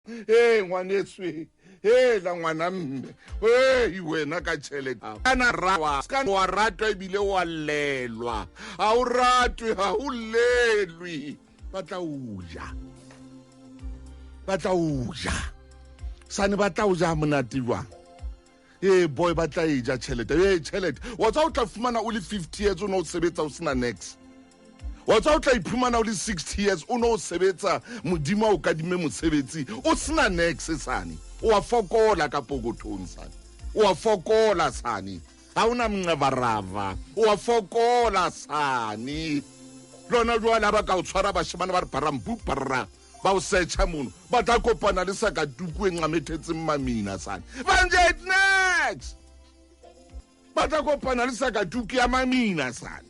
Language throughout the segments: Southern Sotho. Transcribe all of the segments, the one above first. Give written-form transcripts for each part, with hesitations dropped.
Ee, ngwaneso e hela ngwana mme ee wena ka tšhelete kana rawa ska wa ratwa ebile wa llelwa ga o ratwe ga o llelwe ba tla o ja ba tla o ja sane ba tla o ja monate jwang ee boy ba tla e ja tšhelete ee tšhelete wa tsa o tla fumana o le 50 years o ne o sebetsa o sena nex wa tsa o tla iphumana o le 60 years o ne o sebetsa modimo a o kadime mosebetsi o sena nex sane o a fokola ka pokothong sane o a fokola sane ga o na mnqebarava o a fokola sane lona jwale ba ka o tshwara bashemane ba re barampu barra ba o searcha mono ba tla kopana le sakatuku e nqamethetseng mamina sane banjet next ba tla kopana le sakatuku ya mamina sane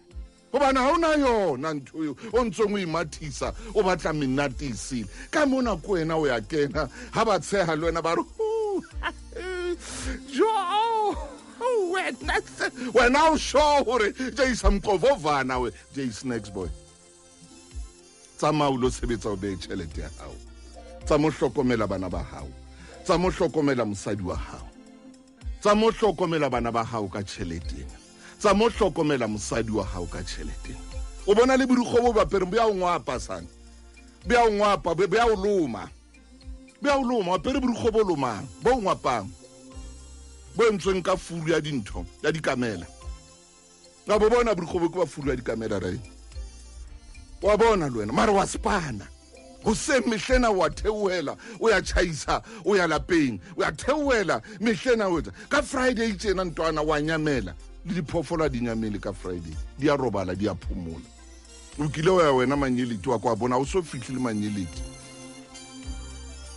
gobane ga o na yona ntho eo o ntseng o imathisa o batla menate e sele ka mona ko wena o ya kena ga ba tshega le wena ba re jo wena wena o sure gore jaisa mqovovana we jay snacks boy tsamaya o lo sebetsa o beye tšhelete ya gago tsa mo hlokomela bana ba gago tsa mo hlokomela mosadi wa gago tsa mo hlokomela bana ba gago ka tšhelete ena tsa mo hlokomela mosadi wa gago ka tšhelete ena o bona le borikgo bo bapereng bo ya o ngwapa sane bo ya o ngwapa bo ya o loma bo ya o loma apere borikgo bo lomang bo o ngwapang bo entsweng ka furu ya dintho ya dikamela wa bo bona borikgo bo ke ba furu ya dikamela rae wa bona le wena mare wa spana goseng mehlena wa theohela o ya tšhaisa o ya lapeng o ya theohela mehlena o etsa ka friday tšena ntwana wa nyamela le diphoofolo a di nyamele ka friday di a robala di a phomola o kile wa ya wena manyeleti wa kwa bona o so fitlhile manyeleti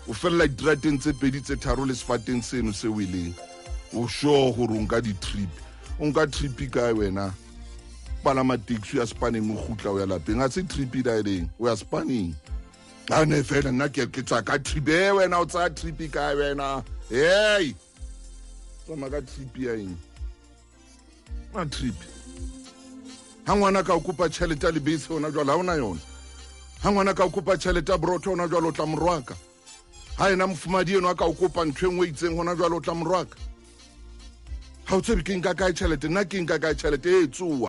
o felela diterateng tse pedi tse tharo le sefateng seno se o eleng o sure gore o nka di-trip o nka trip kae wena palama taxi ya spaneng o gutla o ya lapeng ga se trip da eleng o ya spaneng a ne fela nna ke ke tswa ka trip e wena o tsaya trip kae wena hey tsamaya ka trip ya eng a trip ha ngwana ka o kopa tšhelete ya lebese ona jwale ha ona yona ha ngwana ka o kopa tšhelete ya borotho ona jwale o tla morwaka ha ena mofumadi eno a ka o kopa ntho e nngwe e itseng gona jwale o tla morwaka ga o tsebe ke nka kae tšhelete nna ke nka kae tšhelete e tsoa.